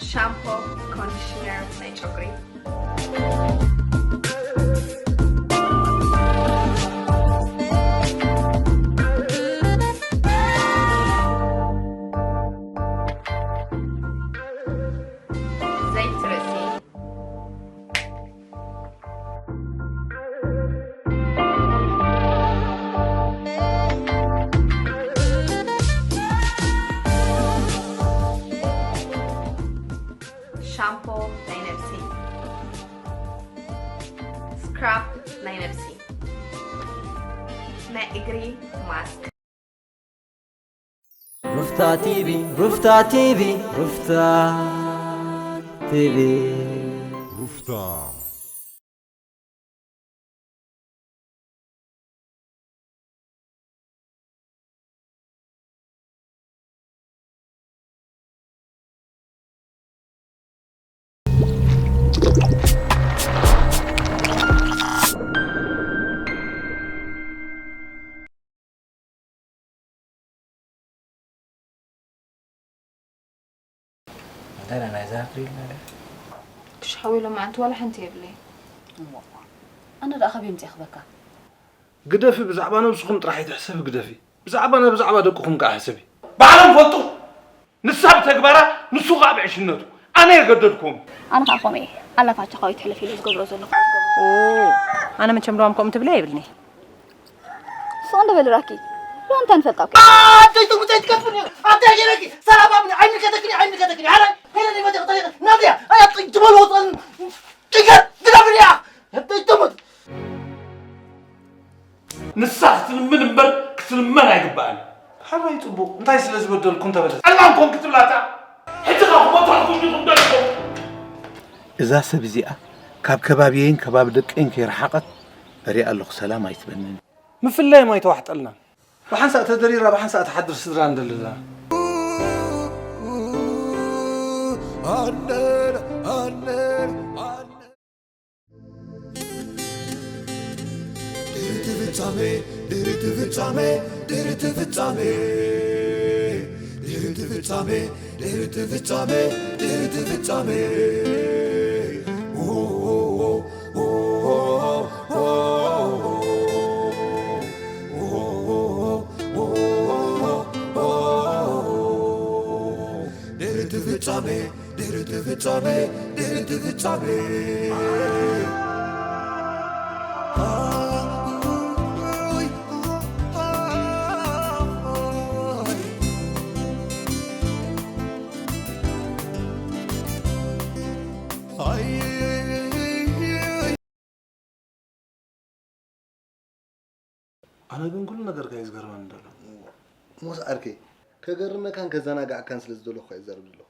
ሻምፖ፣ ኮንዲሽነር ናይ ጨጉሪ። ዘይቲ ርእሲ። ሻምፖ ናይ ነብሲ። ስክራፕ ናይ ነብሲ። ናይ እግሪ ማስክ። ሩፍታ ቲቪ፣ ሩፍታ ቲቪ፣ ሩፍታ ቲቪ። ሩፍታ። እንታይ ደኣ ናይዛ ኣፕሪል ነገር? ክሻዊ ሎማዓንቲ ዋላ ሓንቲ የብለይ። እሞ፣ ኣነ ደኣ ካበይ ኣምጺኤ ክህበካ? ግደፊ፣ ብዛዕባ ነብስኹም ጥራሕ ኣይትሕሰቢ፣ ግደፊ። ብዛዕባና፣ ብዛዕባ ደቅኹም ከኣ ሕሰቢ። ባዕሎም ፈልጡ። ንሳ ብተግባራ፣ ንሱ ከኣ ብዕሽነቱ። ኣነ የገደድኩም። ኣነ ከኣ ከምኡ እየ። ኣላፋቻ ካባይ ትሕለፍ ኢለ ዝገብሮ ዘለኹ። ኦ፣ ኣነ መቸም ልዋም ከምኡ ትብለይ የብልኒ። ስቕ እንዶ በሊ ራኪ። ሎ እንታይ ንፈልጣ እኮ። ኣንተይ ትሙት ኣይትከፍኒ። ኣንተይ ገይረኪ። ሰላም ኣብኒ። ዓይኒ ከተክኒ፣ ዓይኒ ከተክኒ። ኣረ፣ ሄለ ሊመት ይቕጠል። ናብያ። ኣያ ጥጅ በሎ ወጣን። ጥጀት ግዳብያ። ኣንተይ ትሙት። ንሳ ክትልምን እምበር ክትልመን ኣይግባእን። ሓራይ ጽቡቕ፣ እንታይ ስለ ዝበደልኩ እንተበለት? ጸላም ኮንክ ትብላታ? ሕጂ ኸኣ ክመታኹም ዲኹም ደሊኹም? እዛ ሰብ እዚኣ ካብ ከባቢየይን ከባቢ ደቀይን ከይረሓቐት እሪኣ ኣለኹ፣ ሰላም ኣይትበንን። ምፍላይም ኣይተዋሕጠልናን። ብሓንሳእ ተደሪራ ብሓንሳእ ትሓድር ስድራ እንደለና። ድሕሪቲ ፍጻሜ፣ ድሕሪቲ ፍጻሜ፣ ድሕሪቲ ፍጻሜ፣ ድሕሪቲ ፍጻሜ፣ ድሕሪቲ ፍጻሜ፣ ድሕሪቲ ፍጻሜ። ድሕሪቲ ፍጻሜ፣ ድሕሪቲ ፍጻሜ፣ ድሕሪቲ ፍጻሜ። ኣነ ግን ኩሉ ነገርካ እዩ ዝገርመኒ ዘሎ። ሞስ ዓርከይ፣ ከገርመካን ከዘናግዓካን ስለ ዝደለኹ እየ ዝዛረብ ዘለኹ።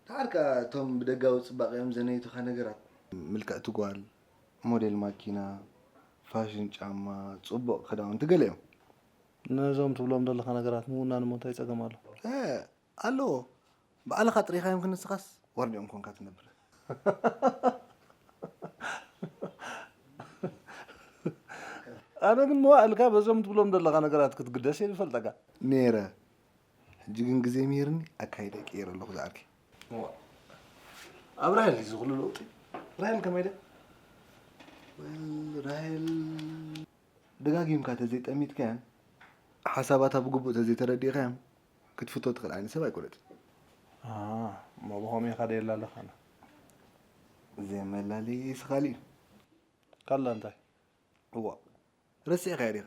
ደሓር ከኣ እቶም ብደጋዊ ጽባቐኦም ዘነይቱኻ ነገራት፣ ምልክዕቲ ጓል፣ ሞዴል ማኪና፣ ፋሽን ጫማ፣ ጽቡቕ ክዳውንቲ ገለ እዮም። ነዞም ትብሎም ዘለኻ ነገራት ምውናን እሞ እንታይ ጸገም ኣሎ? እ፣ ኣለዎ። ባዕልኻ ጥሪኻዮም ክንስኻስ ዋርድኦም ኮንካ ትነብር። ኣነ ግን መዋእልካ በዞም ትብሎም ዘለኻ ነገራት ክትግደስ እየ ዝፈልጠካ። ነይረ። ሕጂ ግን ግዜ ምሂርኒ ኣካይደ ቀይረ ኣለኹ ዝዓርከይ። እዋ። ኣብ ራሄል እዚ ኩሉ ለውጢ? ራሄል ከመይ ድያ? ወል፣ ራሄል ደጋጊምካ ተዘይጠሚትካያን ሓሳባታ ብግቡእ ተዘይተረዲእካያን ክትፍቶ ትኽእል ዓይነት ሰብ ኣይኮነትን። ኣሃ፣ እሞ ብኸመይ ኢኻ ደየላ ኣለኻና? ዘየመላለየ ይስኻል እዩ። ካላ እንታይ? እዋ፣ ረሲዕካዮ ዲኻ?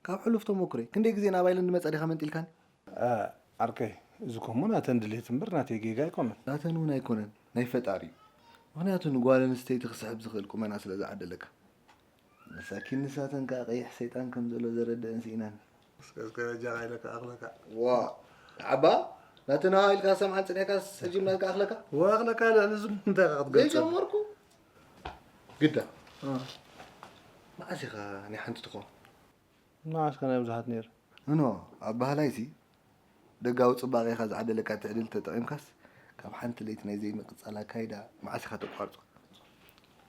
ካብ ሕሉፍ ተመኩሮይ ክንደይ ግዜ ናባይ ኢለ እንድመጻ ዲኻ መንጢልካኒ? እ፣ ዓርከይ፣ እዚ እኮ እሞ ናተን ድሌት እምበር ናተይ ጌጋ ኣይኮነን። ናተን እውን ኣይኮነን፣ ናይ ፈጣሪ እዩ። ምኽንያቱ ንጓል ኣንስተይቲ ክስሕብ ዝኽእል ቁመና ስለ ዝዓደለካ። መሳኪን ንሳተን ከኣ ቀይሕ ሰይጣን ከም ዘሎ ዘረድአን ስኢናን። እስከ፣ እስከ በጃኻ ኢለ ክኣኽለካ። ዋ፣ ዓባ፣ ናተን ሃዋ ኢልካ ሰምዓን ጽኒዕካስ ሕጂ ናትካ ኣኽለካ? ወኣኽለካ ልዕሊ ዝም እንታይ ኢኻ ክትገልጸ? ዘይጀመርኩ? ግዳ። እ። መዓስ ኢኻ ናይ ሓንቲ ትኾን? መዓስ ከ ናይ ብዙሓት ነይረ? እኖ፣ ኣበሃህላይሲ፣ ደጋዊ ጽባቐኻ ዝዓደለካ ትዕድል ተጠቒምካስ፣ ካብ ሓንቲ ለይቲ ናይ ዘይምቅጻል ኣካይዳ መዓስ ኢኻ ተቋርጾ?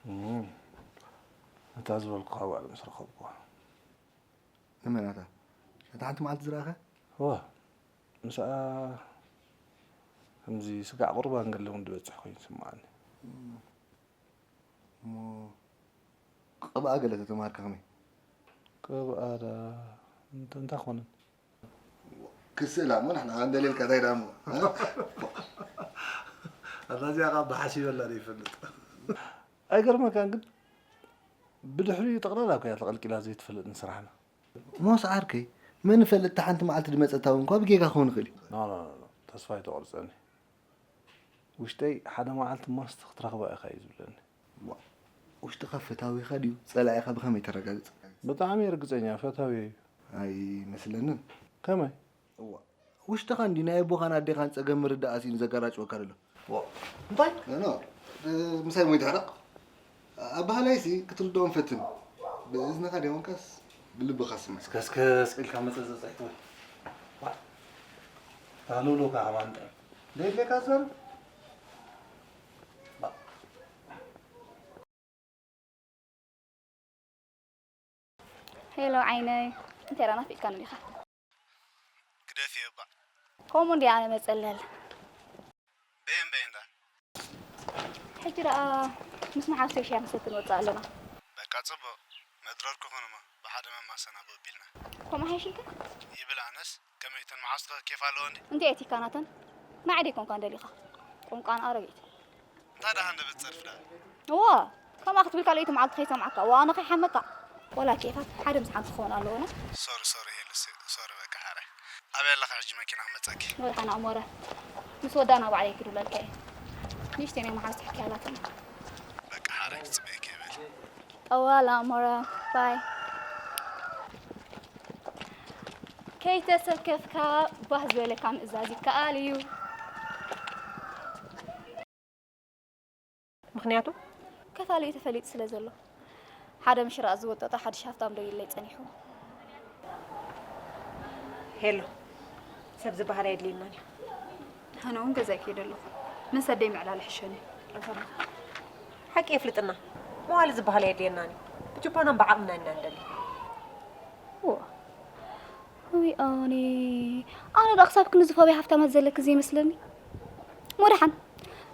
እም፣ እታ ዝበልኩኻ ጓል ምስ ረኸብኩዋ። ንመን እታ? ነታ ሓንቲ መዓልቲ ዝረኣኻ? እወ፣ ምስኣ ከምዚ ስጋዕ ቁርባን ገለ እውን ዝበጽሕ ኮይኑ ይስምዓኒ። እሞ ቅብኣ ገለ ተተማሃርካ ከመይ? ቅብኣ ዳ እንተ- እንታይ ኮነን? ክስእላ እሞ ንሕና ከ እንደልየልካ እንታይ ደኣ እሞ? ኣታ እዚኣ ካብ ብሓሲበላ ዶ ይፈልጥ? ኣይገርመካን ግን ብድሕሪኡ ጠቕላላ እኮ እያ ተቐልቂላ ዘይትፈልጥ ንስራሕና። ሞስ ዓርከይ መን ይፈልጥ፣ እታ ሓንቲ መዓልቲ ድመፀታ እውን እኳ ብጌጋ ክኸውን ይኽእል እዩ። ኖ ኖ ኖ ኖ፣ ተስፋ ኣይተቑርፀኒ። ውሽጠይ ሓደ መዓልቲ ማስቲ ክትረኽባ ኢኻ እዩ ዝብለኒ። ዋ፣ ውሽጥኻ ፈታዊኻ ድዩ ጸላኢኻ ብኸመይ ተረጋግጽ? ብጣዕሚ እየ ርግፀኛ ፈታዊ እዩ። ኣይመስለንን። ከመይ? እዋ፣ ውሽጥኻ እንዲ ናይ ኣቦኻን ኣዴኻን ጸገም ምርዳእ ኣስኢኑ ዘጋራጭወካ ዘሎ። ዋ፣ እንታይ? ኖ፣ ኖ፣ ምሳይ ሞይ ትሕረቕ። ኣባህላይሲ ክትርድኦም ፈትን። ብእዝንኻ ደይኮንካስ ብልብኻ ስምዕ። ከስከስ ኢልካ መጸጸጽ ኣይትበል። ዋ፣ ታሉሉካ ከማን ጥዕም። ደይድሌካ ዘር? ሄሎ ዓይነይ፣ እንታይ ደኣ ናፊቕካኒ ዲኻ? ግደፍዮ እባ። ከምኡ እንድየ ኣነ መጸለል። በየን በየን ደኣ? ሕጂ ደኣ ምስ መሓዙተይ ሻሂ ክንሰቲ ንወጽእ ኣለና። በቃ ጽቡቕ። መድረር ክኹንማ ብሓደ መማሰና ብቢልና። ከምኡ ሓይሽልካ? ይብል ኣነስ ከመይ እተን መሓዙትካ ኬፍ ኣለዎ እንዲ? እንታይ ኣቲካ ናተን? ንዓይ ደይኮንካን ደሊኻ። ቆንቋን ኣረጊት። እንታይ ደኣ ሃንደበት ጸድፍዳ? እዋ፣ ከምኣ ክትብል ካልኣይቲ መዓልቲ ከይሰምዓካ። እዋ፣ ኣነ ከይሓመካ። ወላ ኬፋት ሓደ ምስ ሓንቲ ክኸውን ኣለዎና። ሶሪ ሶሪ ሄሉሲ፣ ሶሪ በቃ ሓራይ። ኣበይ ኣለኻ ሕጂ መኪና ክመጸኪ? ወድሓን ኣእሞረ። ምስ ወዳና ባዕለይ ክድውለልካ እየ። ንእሽተይ ናይ መሓዝ ትሕኪ ኣላትና። በቃ ሓራይ ክጽበየኪ እየ በል። ጠዋል ኣእሞረ። ባይ። ከይተሰከፍካ ባህ ዝበለካ ምእዛዝ ይከኣል እዩ። ምኽንያቱ ከፋልኡ ተፈሊጡ ስለ ዘሎ ሓደ ምሽራቕ ዝወጠጠ ሓድሽ ሃፍታም ዶ ኢለይ ጸኒሑ። ሄሎ ሰብ ዝበሃል ኣየድልየናን እዩ። ኣነ እውን ገዛይ ከይደ ኣለኹ ምስ ኣደይ ምዕላል ይሕሸኒ። ሓቂ የፍልጥና መዋሊ ዝበሃል ኣየድልየናን እዩ። ብጅባናን ብዓቕምና ኢና ንደሊ። ዋ ውይ ኣነ ኣነ ዳ ክሳብ ክንዚ ፎብያ ሃፍታማት ዘለኪ ዘይመስለኒ። ሞደሓን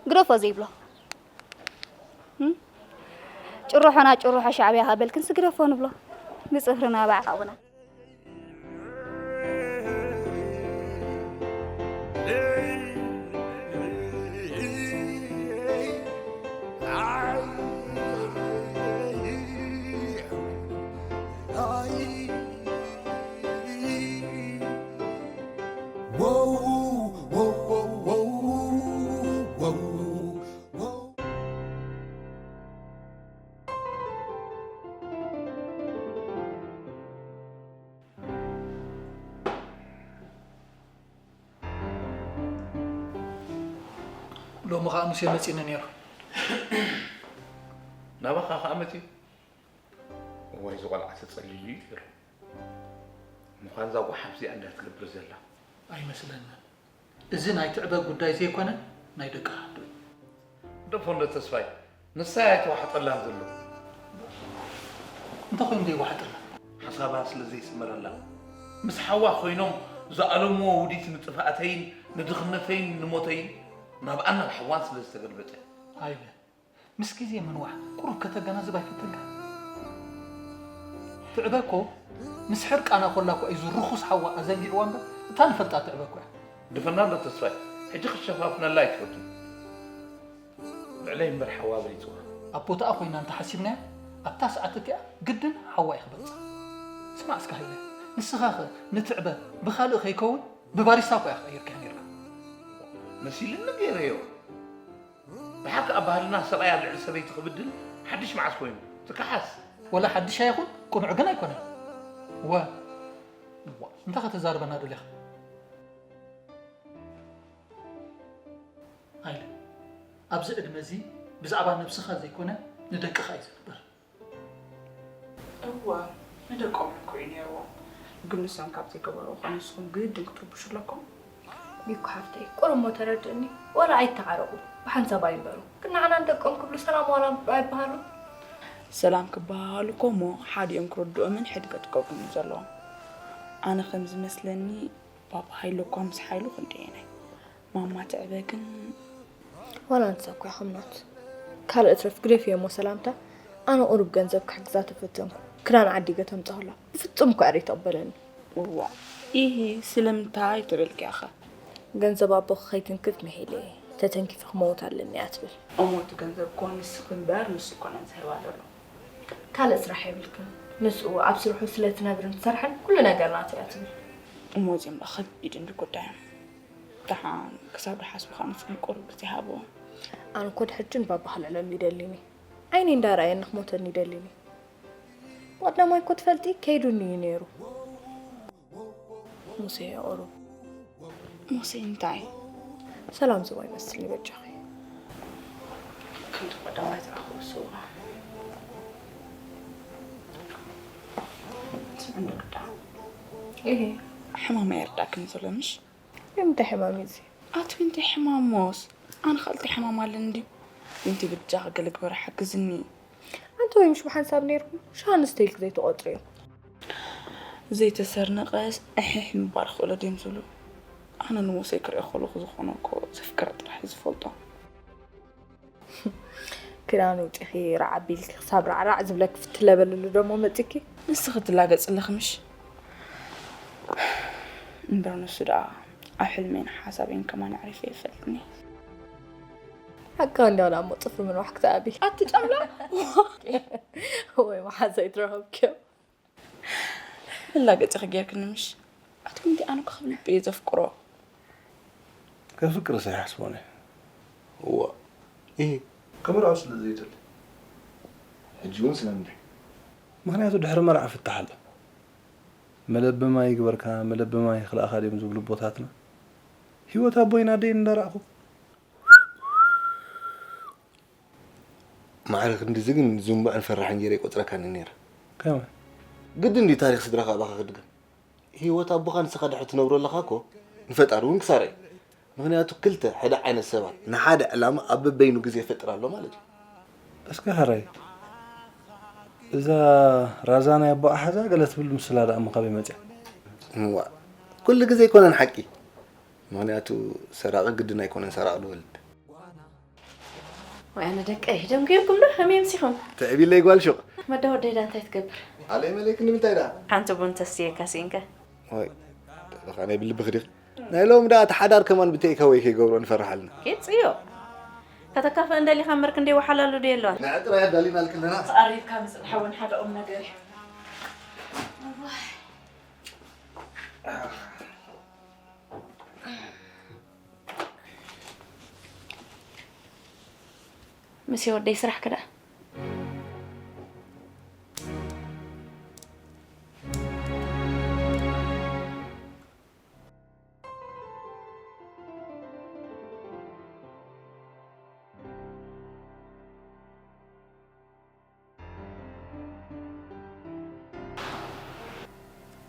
ግደፎ ዘይብሎ እም? ጭርሖና ጭርሖ ሻዕብያ ሃበልክንስ ግደፎ ንብሎ ብጽፍርና ብዓቕምና። ሎሚ ኸኣ ሙሴ መጺኒ ነይሩ። ናባኻ ኸኣ መጺኡ? እዋይ፣ እዚ ቖልዓ ተጸሊሉ እዩ ነይሩ። ምዃን እዛ ጓሓፍ እዚኣ እንዳ ትገብር ዘላ። ኣይመስለንን። እዚ ናይ ትዕበ ጉዳይ ዘይኮነ ናይ ደቂ ዓዱ እዩ። ደፎ እንዶ ተስፋይ፣ ንሳ እያ ኣይተዋሕጠላን ዘሎ። እንታይ ኮይኑ ዘይወሓጠላ? ሓሳባ ስለ ዘይስመረላ፣ ምስ ሓዋ ኮይኖም ዝኣለምዎ ውዲት ንጥፍኣተይን ንድኽነተይን ንሞተይን ናብኣን ናብ ሓዋን ስለ ዝተገልበጠ። ሃይለ፣ ምስ ግዜ ምንዋሕ ቁሩብ ከተገናዝብ ኣይፈተንካ? ትዕበ እኮ ምስ ሕርቃና ኮላ እኮ እዩ እዚ ርኹስ ሓዋ ኣዘንጊዕዋ እምበር እታ ንፈልጣ ትዕበ እኮ እያ። ድፈና ኣሎ ተስፋይ፣ ሕጂ ክትሸፋፍነላ ኣይትፈቱን። ልዕለይ እምበር ሓዋ በሊጽዋ። ኣብ ቦታኣ ኮይና እንተሓሲብናያ ኣብታ ሰዓት እቲኣ ግድን ሓዋ እዩ ክበልጻ። ስማዕ እስከ ሃይለ፣ ንስኻኸ ንትዕበ ብኻልእ ከይከውን ብባሪስታ እኮ ኢኻ ቀይርካያ ነይርካ። መሲልኒ ገይረዮ። ብሓቂ ኣብ ባህልና ሰብኣይ ኣብ ልዕሊ ሰበይቲ ክብድል ሓድሽ መዓስ ኮይኑ? ትከሓስ። ወላ ሓድሽ ኣይኹን ቅኑዕ ግን ኣይኮነን። ወ እዋ እንታይ ከተዛርበና ደሊኻ? ሃይለ፣ ኣብዚ ዕድመ እዚ ብዛዕባ ነብስኻ ዘይኮነ ንደቅኻ እዩ ዝንበር። እወ ንደቆም እኮ እዩ ነይርዎም ግን ንሶም ካብ ዘይገበርዎ ከ ንስኹም ግድን ክትርብሹ ኣለኩም። ሚኩ ሓፍተይ ቁሩብ እሞ ተረድእኒ ዋላ ኣይተዓረቑ ብሓንሳብ ኣይንበሩ ግን ንዓና ንደቆም ክብሉ ሰላም ዋላ ኣይበሃሉ። ሰላም ክበሃሃሉ እኮ እሞ ሓዲኦም ክርድኦምን ሕድገት ክገብሩን እዩ ዘለዎም። ኣነ ከም ዝመስለኒ ባባ ሃይለ እኳ ምስ ሓይሉ ክንደየናይ ማማ ትዕበ ግን ዋላ ንሳ እኮ ኢኹም ናት ካልእ ትረፍ ግደፍዮ እሞ ሰላምታ። ኣነ ቁሩብ ገንዘብ ክሕግዛ ተፈተንኩ። ክዳን ዓዲገ ተምፀሁላ ፍጹም እኮ ዕሪ ተቕበለኒ። እዋ ኢሂ ስለምንታይ ትብልኪ ኣኸ? ገንዘብ ኣቦኺ ከይትንክፍ ምሒለ ተተንኪፈ ክመውት ኣለኒ እያ ትብል። እሞ እቲ ገንዘብ እኮ ንስኺ እምበር ንሱ ኣይኮነን ዝህባ ዘሎ። ካልእ ስራሕ የብልክን። ምስኡ ኣብ ስርሑ ስለ ትነብርን ትሰርሕን ኩሉ ነገር ናቱ እያ ትብል። እሞ እዚኦም ደኣ ከቢድ እንዲ ጉዳዮም። ደሓን ክሳብ ደሓስቡ ከዓ ንስኺ ቁሩብ ግዜ ሃብዎም። ኣነ እኮ ድሕጂ ንባባ ክልዕለሉ ይደሊኒ። ዓይነይ እንዳረኣየኒ ክሞተኒ ይደሊኒ። ብቐዳማይ እኮ ትፈልጢ ከይዱኒ እዩ ነይሩ። ሙሴ ቁሩብ ሙሴ እንታይ? ሰላም ዝባ ይመስልኒ በጃኺ። ከምቲ ቀዳማይ ዝረኣኹ እሱ ስምዕኒ ግዳ እሄ ሕማም ኣየርዳእክን ዘሎ ምሽ? ንምንታይ ሕማም እዩ እዚ? ኣቲ እንታይ ሕማሞስ? ኣነ ካልቲ ሕማም ኣለኒ ድዩ? ዊንቲ ብጃኺ ገለ ግበሪ ሓግዝኒ። ኣንቲ ወይ ምሽ ብሓንሳብ ነይርኩም ሻሃ ንስተይልክ ዘይትቆፅርዮ። ዘይተሰርነቐስ እሕሕ ምባል ክእሎ ድዮም ዝብሉ? ኣነ ንሙሴ ክሪኦ ከለኹ ዝኾነ እኮ ዘፍቅረ ጥራሕ እዩ ዝፈልጦ። ክዳን ውፂኺ ራዕ ኣቢልኪ ክሳብ ራዕራዕ ዝብለኪ ፍትለበልሉ ደሞ መፂኪ። ንስኺ ትላገፂ ኣለኺ ምሽ? እምበር ንሱ ደኣ ኣብ ሕልመይን ሓሳበይን ከማን ኣዕሪፈ ይፈልጥኒ። ሓቂ እንዲያ ደኣ እሞ ፅፍሪ ምንዋሕ ክትኣቢ። ኣቲ ጨምላ ወይ መሓዛ ይትረኸብኪዮ። መላገፂ ክጌርክኒ ምሽ ኣትኩምቲ ኣነ ኮ ከም ልቢ እየ ዘፍቅሮ። ከፍቅርስ ኣይሓስቦን እየ። እዋ ኢሂ። ክምርዖ ስለ ዘይደሊ። ሕጂ እውን ስለምንታይ? ምኽንያቱ ድሕሪ መርዓ ፍታሕ ኣሎ። መለቢ ማይ ይግበርካ መለቢ ማይ ይኽልኣኻ ድዮም ዝብሉ ኣቦታትና። ህይወት ኣቦይን ኣደይን እንዳረኣኹ። ማዕረ ክንድዚ ግን ዝንቡዕን ፈራሕን ገይረ ኣይቆፅረካን ነይረ። ከመይ? ግድን ድዩ ታሪኽ ስድራኻ ኣባኻ ክድገም? ህይወት ኣቦኻ ንስኻ ድሕር ትነብሮ ኣለኻ እኮ ንፈጣሪ እውን ክሳራ እዩ። ምኽንያቱ ክልተ ሕደ ዓይነት ሰባት ንሓደ ዕላማ ኣብ በበይኑ ግዜ ይፈጥር ኣሎ ማለት እዩ። እስከ ሕራይ እዛ ራዛ ናይ ኣቦኣ ሓዛ ገለ ትብል ምስላ ደኣ እሞ ካበይ መፅያ? እዋ ኩሉ ግዜ ኣይኮነን ሓቂ። ምኽንያቱ ሰራቒ ግድን ኣይኮነን ሰራቒ ዝወልድ። ወይ ኣነ ደቀይ ደንጉየኩም ዶ ከመይ ኣምሲኹም? ትዕቢለይ ጓል ሹቕ። መዳ ወደይ ዳ እንታይ ትገብር? ኣለይ መለይክ ንምንታይ ደኣ? ሓንቲ ቡን ተስትየካ ስኢንካ። ወይ ተበኻ ናይ ብልቢ ክዲኽ ናይ ሎም ደኣ እቲ ሓዳር ከማን ብቴክ ኣወይ ከይገብሮ ንፈርሕ ኣለና። ኬት ጽዮ ከተካፍእ እንደሊኻ እምበር ክንደይ ወሓላሉ ዶ የለዋን? ንዕጥራይ ኣዳሊናልክ ኣለና። ተቐሪብካ ምጽንሓ እውን ሓደ ቁም ነገር እዩ። ምስ ወደይ ስራሕ ክዳ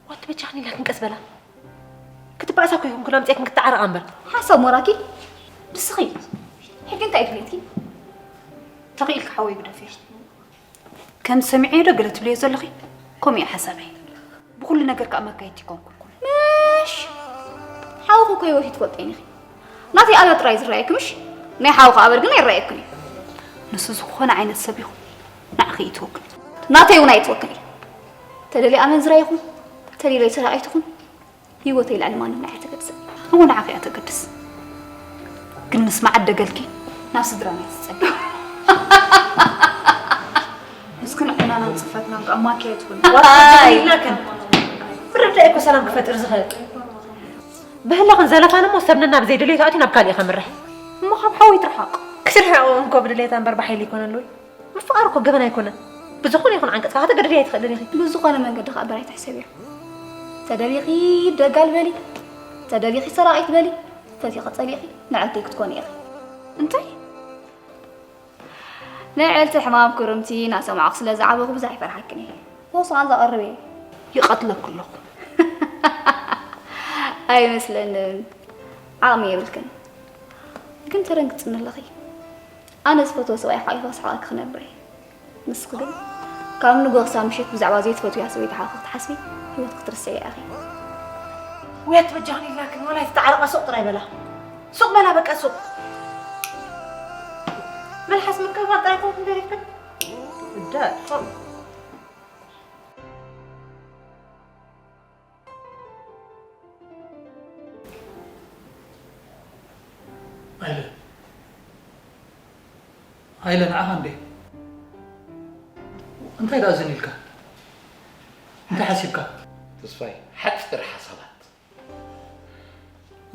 ዋት በጃኽኒ ኢላክን ቀስ በላ። ክትባእሳ እኮ ይኹን ክሎ ኣምፅአክን ክትተዓረቓ እምበር። ሓሳብ ሞራኪ ንስኺ ሕጂ እንታይ እዩ ድሌትኪ? ተኽኢልኪ ሓወይ ግደፍዮ። ከም ሰሚዐዮ ዶ ገለ ትብልዮ ዘለኺ? ከምኡ እዩ ሓሳበይ። ብኹሉ ነገር ከዓ መካየድቲ ይኮንኩልኩም። ምሽ ሓውኺ እኮ ህይወት ይትፈልጠይን ኢኺ። ናተይ ኣበር ጥራይ ዝረኣየኪ ምሽ? ናይ ሓውኺ ኣበር ግን ኣይረኣየክን እዩ። ንሱ ዝኾነ ዓይነት ሰብ ይኹን ንዓኺ እዩ ትወክል። ናተይ እውን ኣይትወክል እዩ። ተደልየ ኣመንዝራ ይኹን ተደልየ ሰራቒት ይኹን ህይወተይ ልዕሊ ማንም ንዓይ ተገድሰ። እሞ ንዓኺ እያ ተገድስ። ግን ምስ መዓደገልኪ ናብ ስድራና ትጸጊ። እስክን ዕናናን ጽፈትናን ከኣ ማኪያ ትኹን። ዋይ! ኢልናከን። ብረዳኢ እኮ ሰላም ክፈጥር ዝኽእል። ብህለኽን ዘለፋን እሞ ሰብ ነናብ ዘይድሌቱ ኣትዩ ናብ ካሊእ ከምርሕ። እሞ ካብ ሓወይ ትርሓቕ። ክትርሕቕ እንኮ ብድሌታ እምበር ብሓይሊ ኣይኮነን ወይ? ምፍቓር እኮ ገበን ኣይኮነን። ብዝኾነ ይኹን ዓንቀጽ ከዓ ከተገድድያ ኣይትኽእልን ኢኺ። ብዝኾነ መንገዲ ከዓ እምበር ኣይትሕሰብዮ። ተደሊኺ ደጋል በሊ፣ ተደሊኺ ሰራቒት በሊ፣ ፈቲኺ ጸሊእኺ ንዕልተይ ክትኮኒ ኢኺ። እንታይ? ንዕልቲ ሕማም ክርምቲ እናሰማዕኹ ስለ ዝዓበኹ ብዙሕ ኣይፈርሓክን እየ። ፈውሲ ከኣ ዘቕርብ እየ። ይቐትለኪ ኣለኹ። ኣይመስለንን። ዓቕሚ የብልክን። ግን ተደንግጽኒ ኣለኺ። ኣነ ዝፈትዎ ሰብኣይ ሓቒፈ ክስሕቐኪ ክነብር እየ። ንስኺ ግን ካብ ንግሆ ክሳብ ምሸት ብዛዕባ ዘይትፈትውያ ሰበይቲ ሓውኺ ክትሓስቢ ህይወት ክትርስዕያ ኢኺ። ውያት በጃኽን ኢልናክን ዋላ ኣይትተዓረቓ ሱቕ ጥራይ በላ። ሱቕ በላ በቃ ሱቕ። መልሓስ ምቅባል ጥራይ ኮንክ እንደ ሪክን። እዳ ጾም። ኣይለ ኣይለ ንዓኻ እንዴ እንታይ ደኣ ዝን ኢልካ እንታይ ሓሲብካ ተስፋይ ሓፂር ሓሳባት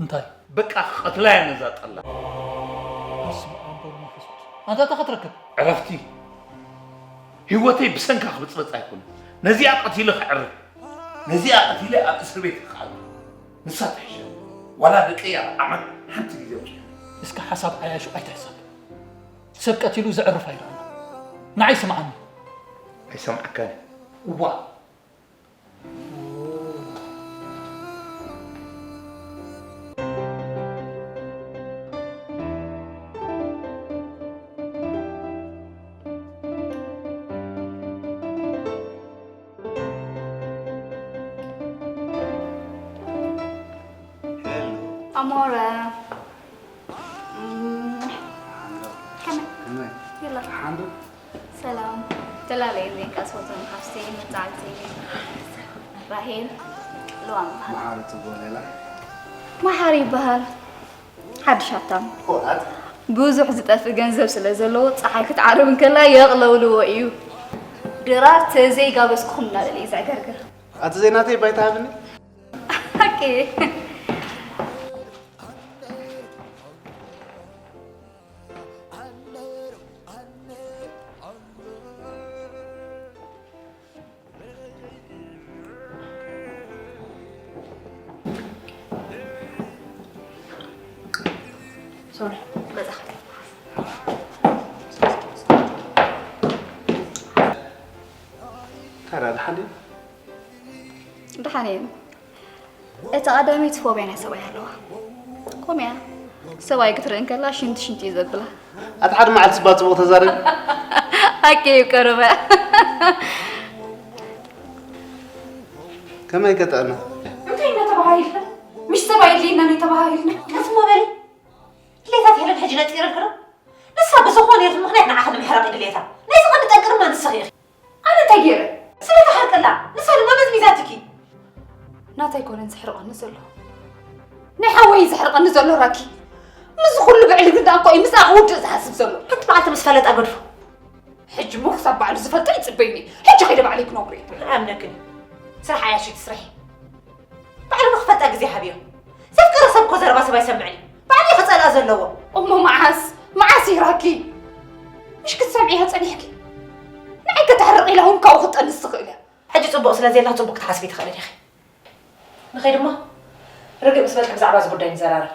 እንታይ በቃ ክቐትላ እያ ነዛ ጠላ በስመ ኣብ ወወልድ ወመንፈስ ቅዱስ ኣንታ እንታይ ክትረክብ ዕረፍቲ ህይወተይ ብሰንካ ክብፅበፅ ኣይኮነ ነዚኣ ቀቲለ ክዕርፍ ነዚኣ ቀቲለ ኣብ እስር ቤት ክኣቱ ንሳ ትሕሸ ዋላ ደቀይ ኣብ ዓመት ሓንቲ ግዜ ወፂሑ እስከ ሓሳብ ዓያሹ ኣይትሕሰብ ሰብ ቀቲሉ ዘዕርፍ ኣይረኣና ንዓይ ስምዓኒ ኣይሰምዓካን እዋ ኣሞረ ከመይ ከመይ ይላ ሓንዱ ሰላም ተላለየ ዜንካ ስወቶም ሓፍሰይ መፃዕልቲ ራሄል ልዋም በሃል መሓሪ ፅቡቅ ሌላ መሓሪ ይበሃል ሓድሽ ሃብታም ኮራት ብዙሕ ዝጠፍእ ገንዘብ ስለ ዘለዎ ፀሓይ ክትዓርብ እንከላ የቕለውልዎ እዩ ድራር ተዘይጋበዝኩኹም እናበለ እዩ ዘዕገርግር ኣቲ ዘይናተይ ባይታ ሃብኒ ሓቂ ሶሪ በዛ እንታይ ደኣ ደሓን ድዩ ደሓን እየ እታ ቀዳመይቲ ፎብያ ናይ ሰብኣይ ኣለዋ ኮምያ ሰብኣይ ክትርኢ እንከላ ሽንቲ ሽንቲ እዩ ዘብላ ኣቲ ሓደ መዓልቲ ስባ ፅቡቅ ተዛረቢ ሓቂ እዩ ቀረበ ከመይ ከጥዕና እንታይ እናተባሃይልና ምሽ ሰብ ኣየድልየና እናተባሃይልና ከፍሞ በሊ ድሌታት ሄለን ሕጂ ነፂረልክዶ ንሳ ብዝኾነ ይኹን ምኽንያት ንዓኺ ንምሕራቕ ድሌታ ናይዚ ቀንዲ ጠንቂ ድማ ንስኺ ኢኺ ኣነ እንታይ ገይረ ስለተሓርቀላ ንሳ ድማ መዝሚዛትኪ ናታይ ኮነን ዘሕርቐኒ ዘሎ ናይ ሓወይ ዘሕርቐኒ ዘሎ ራኪ ምስ ኩሉ ብዕልግና እኮ እዩ ምስኣ ክውድእ ዝሓስብ ዘሎ ሓንቲ መዓልቲ ምስ ፈለጣ ገድፎ ሕጂ እሞ ክሳብ ባዕሉ ዝፈልጦ ይፅበይኒ ሕጂ ከይደ ባዕለይ ክነግሮ እየ ኣምነክኒ ስራሕ ኣያሽቲ ስርሒ ባዕሉ ንክፈልጣ ግዜ ሃብዮ ዘፍቀረ ሰብ እኮ ዘረባ ሰብ ኣይሰምዕን እዩ ባዕሉ እዩ ክፀልኣ ዘለዎ እሞ መዓስ መዓስ ይራኪ ምሽ ክትሰምዕያ ፀኒሕኪ ንዓይ ከተሕርቕ ኢላ እውን ካብኡ ክትጠንስ ትኽእል እያ ሕጂ ፅቡቕ ስለ ዘየላ ፅቡቕ ክትሓስቢ ትኽእሊ ዲኺ ንኸይድ እሞ ርግእ ምስ በልኪ ብዛዕባ እዚ ጉዳይ ንዘራረብ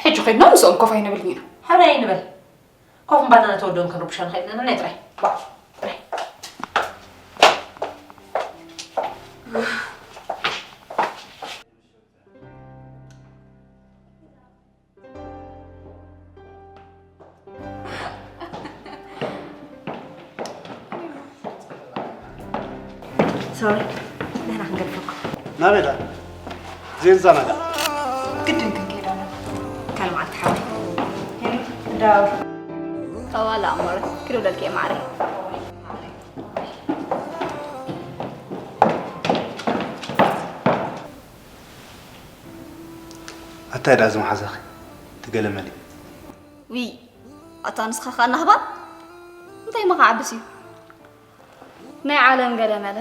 ሕጂ ኮይንና ምስኦም ኮፍ ኣይንብልን ኢና ሓራይ ኣይንበል ኮፍ ምባልና ነቲ ወዶም ክንርብሾ ንኽእል ኢና ናይ ጥራይ ዋ ጥራይ ሶሪ ንሕና ክንገድፈኩም ናበይ ደኣ ዜንዛና ደኣ ግድን ክንከይድ ኣለና ካልእ መዓልቲ ሓወይ ዳው ጠዋላ ኣሞረ ክልብለልኪ እየ ማዕረይ ኣታይ ደኣ ዝመሓዛኺ ትገለመሊ ዊ ኣታ ንስኻ ኸኣ ናህባን እንታይ መኻዓብስ እዩ ናይ ዓለም ገለመለ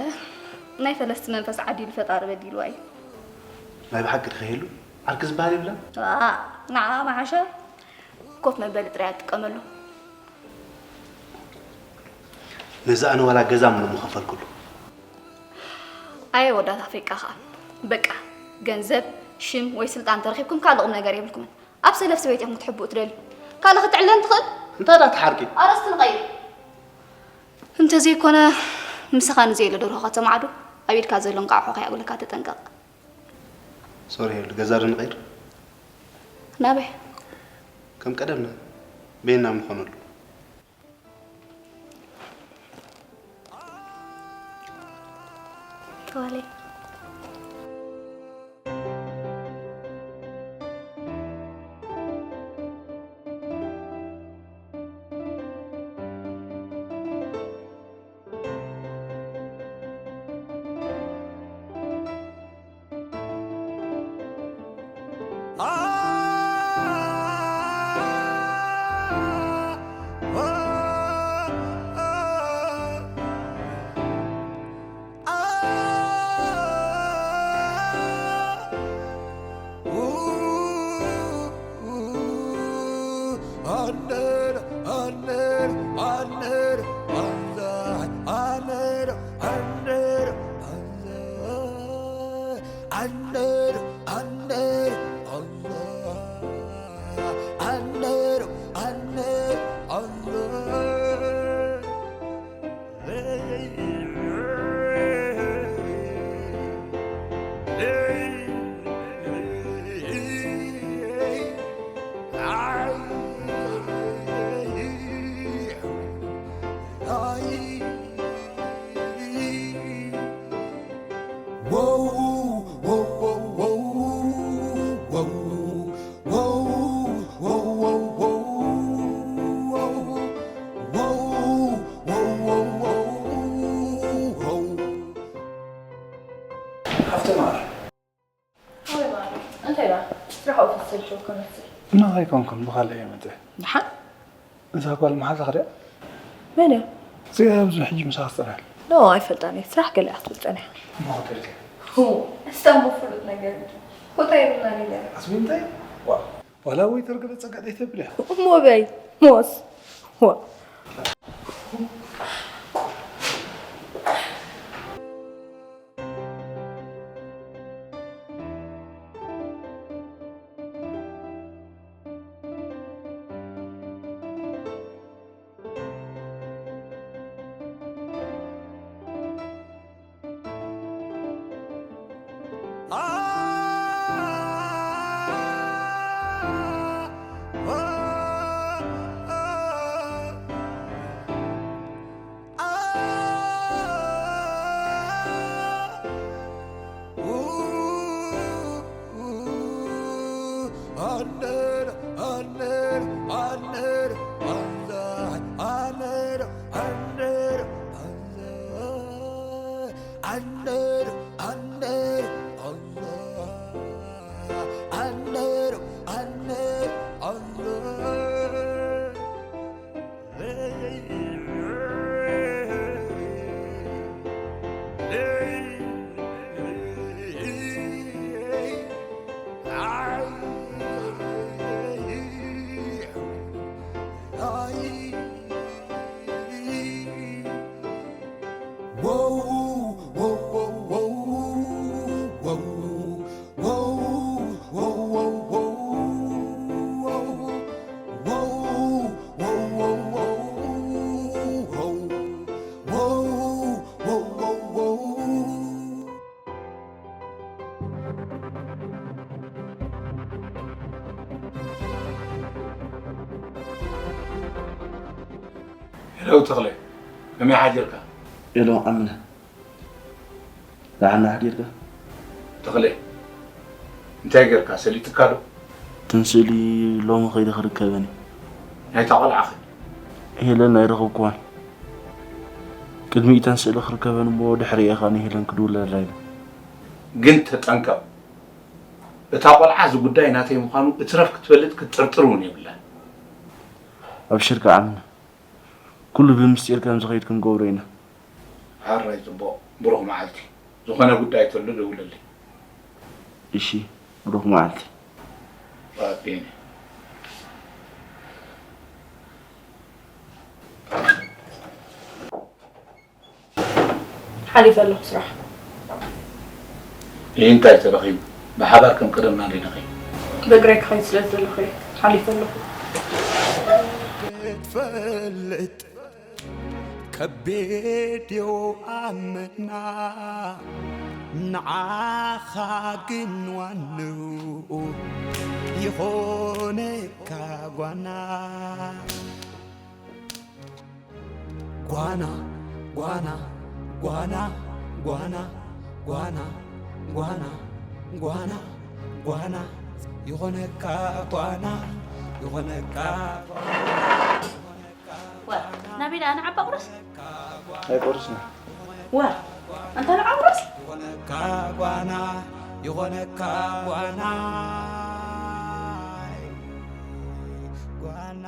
ናይ ፈለስቲ መንፈስ ዓዲሉ ፈጣሪ በዲልዋ እዩ ናይ ብሓቂ ድኸ የሉ ዓርኪ ዝበሃል የብላ ንዓ መሓሸ ኮፍ መበሊ ጥራይ ኣጥቀመሉ ነዚ ኣነ ዋላ ገዛ ምሎ ምኸፈልኩሉ ኣየ ወዳት ኣፍሪቃ ኸኣ በቃ ገንዘብ ሽም ወይ ስልጣን ተረኺብኩም ካልእ ቁም ነገር የብልኩምን ኣብ ሰለፍ ሰበይቲ ኢኹም ክትሕብኡ ትደልዩ ካልእ ክትዕለን ትኽእል እንታይ ዳ ትሓርቂ ኣረስቲ ንቐይር እንተዘይኮነ ምሳኻ ንዘየለ ደርሆ ከተማዕዱ ኣብ ኢድካ ዘሎ እንቃዕሖ ከይኣጉለካ ተጠንቀቕ ሶሪ ይብል ገዛ ዶ ንቐይር ናበይ ከም ቀደምና በይና ምኾነሉ ተዋለይ Under, under, under, under, under, under, under, under, under, under, under, under. ሃፍተ ማር። ወይ ማር፣ እንታይ ደኣ? ስራሕ ኦፊስ ሰልችወካ መስል። ኖ፣ ኣይኮንኩን፣ ብኻልእ እየ መፅእ። ደሓን? እዛ ጓል መሓዛኽ ድያ? መን እያ? እዚኣ ኣብዚ ሕጂ ምሳኻ ትፀንሕ። ኖ፣ ኣይፈልጣን እየ። ስራሕ ገለ እያ ክትብል ፀኒሓ። እሞ ክትብል ከ? ሁ፣ እስታ እሞ ፍሉጥ ነገር እዩ። ኮታ የብልና ነገር። ኣስሚንታይ? ዋ፣ ዋላ ወይተር ገለ ፀጋዕ ዘይተብል እያ። እሞ በይ፣ ሞስ። ዋ። ሄሎ ተኽለ፣ ከመይ ሓዲርካ? ሄሎ ኣምነ፣ ደሓን ሓዲርካ? ተኽለ፣ እንታይ ጌርካ? ሰሊጥካ ዶ? እተን ስእሊ ሎሚ ከይደ ክርከበን እዩ። ናይታ ቆልዓ ኸ? ሄለን ኣይረኸብኩዋን። ቅድሚ እተን ስእሊ ክርከበን እሞ ድሕሪ እየ ኸኣ ንሄለን ክድውለላ ኢለ። ግን ተጠንቀቕ። እታ ቆልዓ እዚ ጉዳይ ናተይ ምዃኑ እትረፍ ክትፈልጥ ክትጥርጥር እውን የብላን። ኣብሽርካ ኣምነ። ኩሉ ብምስጢር ከም ዝኸይድ ክንገብሮ ኢና። ሕራይ ጽቡቕ፣ ብሩኽ መዓልቲ። ዝኾነ ጉዳይ ተሎ ደውለለይ። እሺ፣ ብሩኽ መዓልቲ። ባቤነ። ሓሊፈ ኣለኹ ስራሕ። ይህ እንታይ ተረኺቡ? ብሓባር ከም ቀደምና ዶ ንኸይድ? ብእግረይ ክኸይድ ስለ ዝደለኹ እየ ሓሊፈ ኣለኹ። ክትፈልጥ ከቢድ እዩ ኣመና፣ ንዓኻ ግን ዋንኡ ይኾነካ ጓና። ጓና፣ ጓና፣ ጓና፣ ጓና፣ ጓና፣ ጓና፣ ጓና፣ ጓና፣ ይኾነካ ጓና፣ ይኾነካ ጓና። ዋ፣ ናበይ ደኣ ንዓባ ቁርስ? ኣይቆርስን። ዋ፣ ኣንታ ንዓ ቁርስ? ይኾነካ ጓና፣ ይኾነካ ጓና፣ ጓና።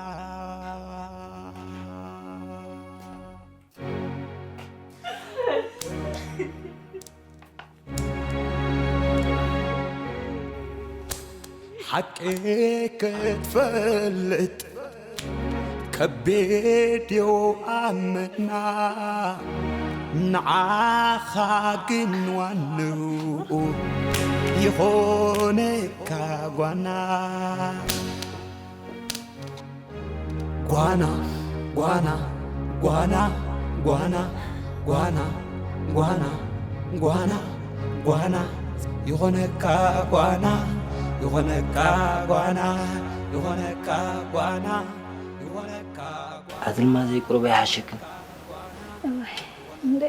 ሓቂ ክትፈልጥ ከቢድ እዩ ኣመና ንዓኻ ግን ዋንኡ ይኾነካ ጓና። ጓና ጓና ጓና ጓና ጓና ጓና ጓና ጓና ይኾነካ ጓና ይኾነካ ጓና ይኾነካ ጓና ይኾነካ ኣትልማ ዘይቁርበ ይሓሸክን። እዋይ እንዴ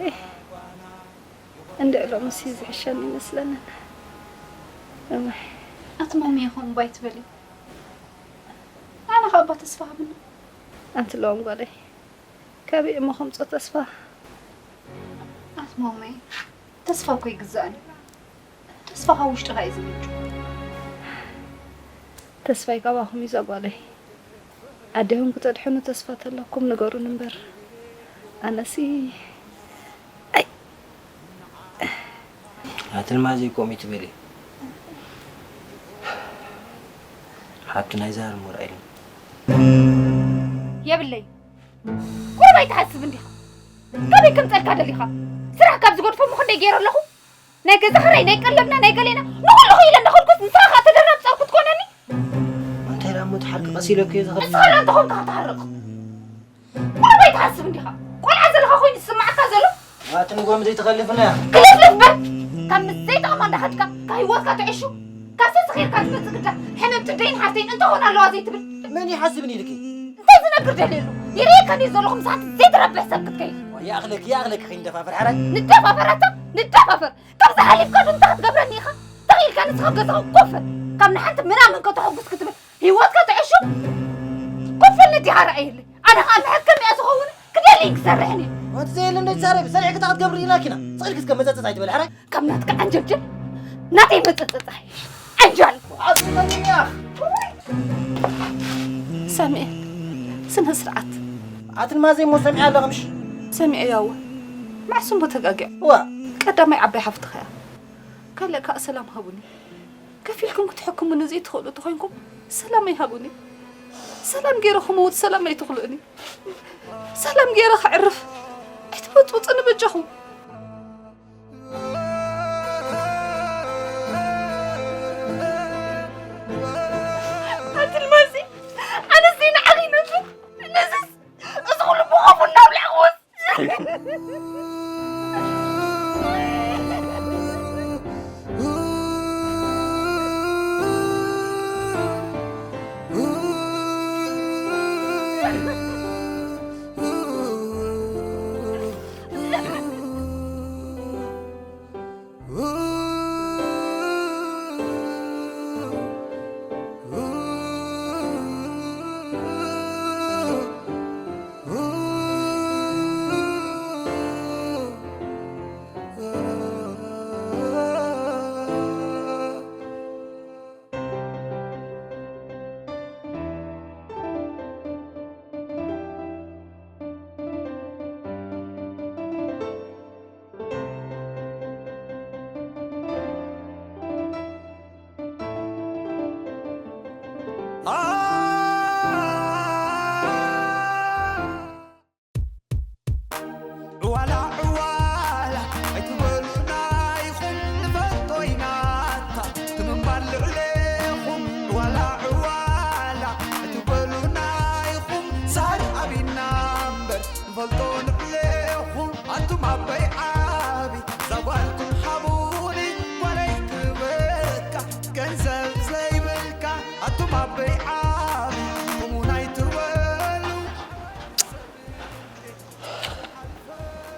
እንዴ ሎምሲ ዝሕሸኒ ይመስለንን። እዋይ ኣቲ ማሚ ይኹን ባይ ትበሊ ኣነ ካብ ኣባ ተስፋ ሃብኒ ኣንቲ ለዋም ጓለይ ካበይ እሞ ከምፆ ተስፋ ኣቲ ማሚ ተስፋ እኮ ይግዛእን እዩ ተስፋ ካብ ውሽጥኻ እዩ ዝምንጩ ተስፋይ ካባኹም እዩ ዛጓለይ ኣዴኹም ክተድሕኑ ተስፋ ተለኩም ንገሩን እምበር ኣነሲ ኣይ ኣትልማዚ ከምኡ ትበሊ ሓቂ ናይ ዛር ሙር ኣይልን የብለይ ቁርብ ኣይትሓስብ እንዲኻ ካበይ ከምፀልካ ደሊኻ ስራሕ ካብ ዝገድፎ ምኽንደይ ገይረ ኣለኹ ናይ ገዛ ክራይ ናይ ቀለብና ናይ ገሌና ንኹሉ ኢለ እንዳኸድኩስ ንስኻ ከዓ ተደራብ ፀርኩ ትኮነኒ እንታይ ዳ ሞት ሓቂ ቀሲለኩ እየ ዝኸድ ንስኻ ዳ እንተኾንካ ክትሃርቕ ቁሩብ ኣይትሓስብ እንዲኻ ቆልዓ ዘለኻ ኮይኑ ዝስማዓካ ዘሎ ኣቲ ንጎም ዘይትኸልፍና ክልፍልፍ በል ካብ ምስ ዘይጠቕማ እንዳኸድካ ካብ ህይወትካ ትዕሹ ካብ ሰስኺርካ ትመፅእ ግዳ ሕምምቲ ደይን ሓፍተይን እንተኾን ኣለዋ ዘይትብል መን ይሓስብኒ ኢልኪ እንታይ ዝነግር ደልየሉ ይርእየካ ድዩ ዘለኹ ምሳት ዘይትረብሕ ሰብ ክትከይድ ይኣኽለኪ ይኣኽለኪ ከይንደፋፍር ሕራይ ንደፋፈር ኣታ ንደፋፈር ካብዚ ሓሊፍካ ዶ እንታይ ክትገብረኒ ኢኻ ተኺኢልካ ንስኻ ገዛኻ ኮፈል ካብ ንሓንቲ ምናምን ከተሐጉስ ክትብል ህይወትካ ትዕሹ ኮፈል ነዲኻ ረኣየለይ ኣነ ኸዓ መሐከሚኣ ዝኸውን ክደልይን ክሰርሕን እየ ኣቲ ዘየለ እንደ ትዛረቢ ሰሪሕኪ እንታይ ክትገብሪ ኢልናኪ ኢና ስቕ ኢልኪ እስከ መፀፀፅ ኣይትበሊ ሕራይ ካብ ናትካ ዓንጀልጀል ናተይ መፀፀፃ ዓንጃል ሰሚዐ ስነ ስርዓት ኣትን ማዘይ ሞ ሰሚዐ ኣለኽምሽ ሰሚዐ ያወ ማዕሱም ተጋጊዑ ዋ ቀዳማይ ዓባይ ሓፍትኻ እያ ካልእ ከዓ ሰላም ሃቡኒ ከፊልኩም ክትሕክሙኒ ዘይትኽእሉ ተኾይንኩም ሰላም ኣይሃቡኒ ሰላም ገይረ ክመውት ሰላም ኣይትኽልኡኒ ሰላም ገይረ ከዕርፍ ኣይትበጥብጡኒ በጃኹም ኣትልማዚ ኣነስ ዘይንዓኺ ነቱ ነዝስ እዚ ኩሉ ብኸፉ እናብላዕኽዎስ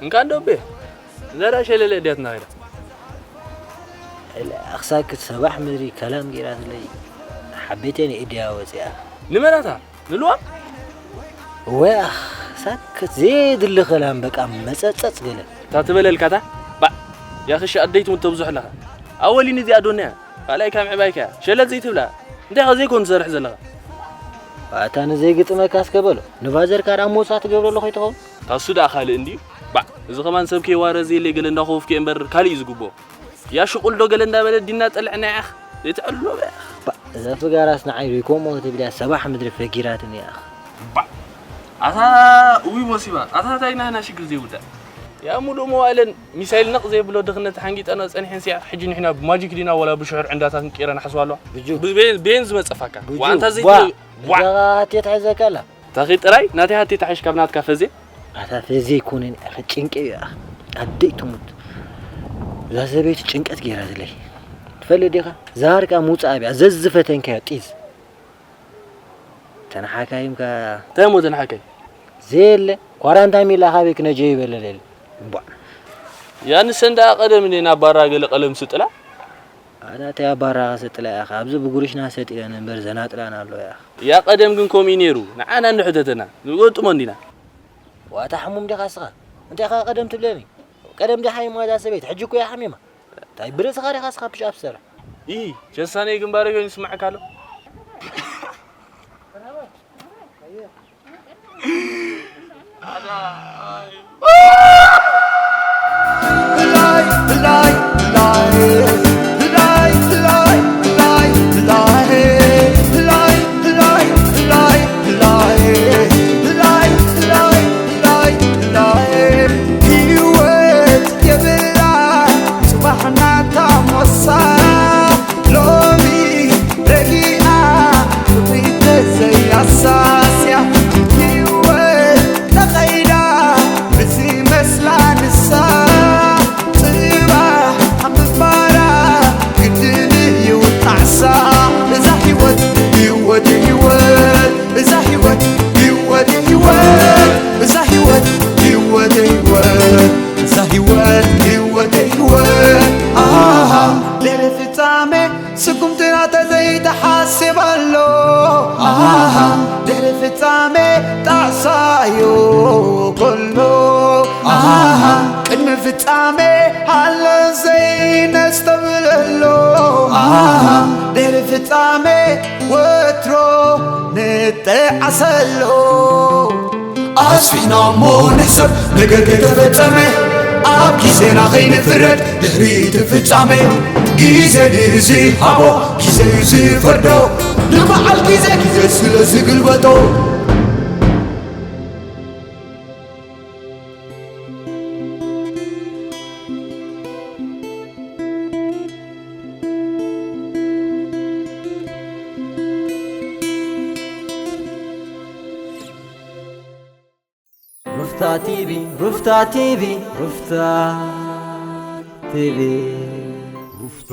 እንካ እንዶ ቤ ዘራ ሸለለ እድያትና ኸይዳ ኣኽሳክት ሰባሕ ምድሪ ከላም ገይራትለይ ሓቤተይ ንእድያ ወፅያ ንመናታ ንልዋ ወይ ኣኽሳክት ዘየድሊ ከላም በቃ መፀፀፅ ገለ እታ ትበለልካታ ባዕ ያኽሽ ኣደይት እውን ተብዙሕ ኣለኻ ኣወሊን እዚኣ ዶንያ ካልኣይ ካብ ምዕባይካ ሸለል ዘይትብላ እንታይ ኸ ዘይኮን ትሰርሕ ዘለኻ ኣታ ንዘይግጥመካ እስከ በሎ ንባዘርካ ዳ ሞሳ ትገብረሉ ከይትኸውን ካሱ ደኣ ካልእ እንድዩ ባዕ እዚ ኸማን ሰብ ከይዋረ ዘየለይ ገለ እንዳኸወፍኩ እየ እምበር ካልእ እዩ ዝግብኦ ያ ሽቁል ዶ ገለ እንዳበለ ዲና ጠልዕና ያኽ ዘይትዕልሎ ያኽ ባዕ እዛ ፍጋራስ ንዓይ ሪኮሞ ክትብል እያ ሰባሕ ምድሪ ፈጊራትኒ ያኽ ባዕ ኣታ እዊ ሞሲባ ኣታ ታይ ናህና ሽግር ዘይውዳእ። ያ ሙሉእ መዋእለን ሚሳይል ነቕ ዘይብሎ ድኽነት ሓንጊጠና ጸኒሐን ሲያ ሕጂ ንሕና ብማጂክ ዲና ወላ ብሽዑር ዕንዳታት ንቀይረ ንሓስባ ኣለዋ። ብጁ። ብቤን ቤን ዝመጸፋካ። ብጁ። ዋንታ ዘይ ቧ። ቧ። እዛ ሃቴት ሓይዘካ ኣላ። ታኺ ጥራይ ናተይ ሃቴት ሓይሽ ካብ ናትካ ፈዜ። ኣታ ፈዜ ይኮነን ኣኸ ጭንቂ እዩ ኣኸ። ኣደይ ትሙት። እዛ ሰበይቲ ጭንቀት ገይራ ዝለይ። ትፈልጥ ዲኻ? ዛርካ ሙጻ ኣብያ ዘዝፈተንካዮ ጢዝ። ተነሓካይምካ። እንታይ እሞ ተነሓካይ? ዘየለ ኳራንታይን ሚላ ካበይ ክነጀ ይበለለል። ቧ። ያንሰን ደኣ ቀደም እንዴ ናብ ባራ ገለ ቀለም ስጥላ? ኣዳ ተይ ኣባራ ስጥላ ያኻ ኣብዚ ብጉርሽና ሰጢለን እምበር ዘናጥላን ኣሎ ያኻ። ያ ቀደም ግን ከምኡ እዩ ነይሩ። ንዓና እንድሕተተና ንገጥሞ እንዲና። ዋታ ሕሙም ዲኻ እስኻ? እንታይ ኢኻ ቀደም ትብለኒ? ቀደም ዲኻ ይማዳ ሰበይት? ሕጂ እኮ እያ ሓሚማ። እንታይ ብርእስኻ ዲኻ እስኻ ፕሽ ኣፕ ትሰርሕ? ኢ ቸሳነይ ግንባረይ ኮይኑ ይስማዓካ ኣሎ። ህይወት የብላ ጽባሕ ናታ ሞሳ ሎሚ ረጊኣ ፍቕሪ ተዘይኣሳስያ ህይወት ተቐይዳ ብዝመስላ ንሳ ጽባሕ ኣብ ምባራ ግድን እዩ ጣዕሳ እዛ ህይወት ህይወት ህይወት እዛ ህይወት ህይወት ህይወት እዛ ህይወት ህይወት ህይወት እዛ ህይወት ህይወት ህይወት ኣሃ ድሕሪ ፍጻሜ ስጉምትና ተዘይተሓስብ ኣሎ ኣሃ ድሕሪ ፍጻሜ ጣዕሳዮ ኮሎ ኣሃ ቅድሚ ፍጻሜ ኣሎ ዘይነስተብለሎ ኣሃ ድሕሪ ፍጻሜ ወትሮ ንጠዓሰሎ ኣስፊሕና እሞ ንሕሰብ ነገር ከይተፈጸመ ኣብ ግዜና ከይንፍረድ ድሕሪ እቲ ፍጻሜ ግዜ ንዝሃቦ ግዜ እዩ ዝፈርዶ ንበዓል ግዜ ግዜ ስለ ዝግልበጦ ሩፍታ ቲቪ ሩፍታ ቲቪ ሩፍታ ቲቪ ሩፍታ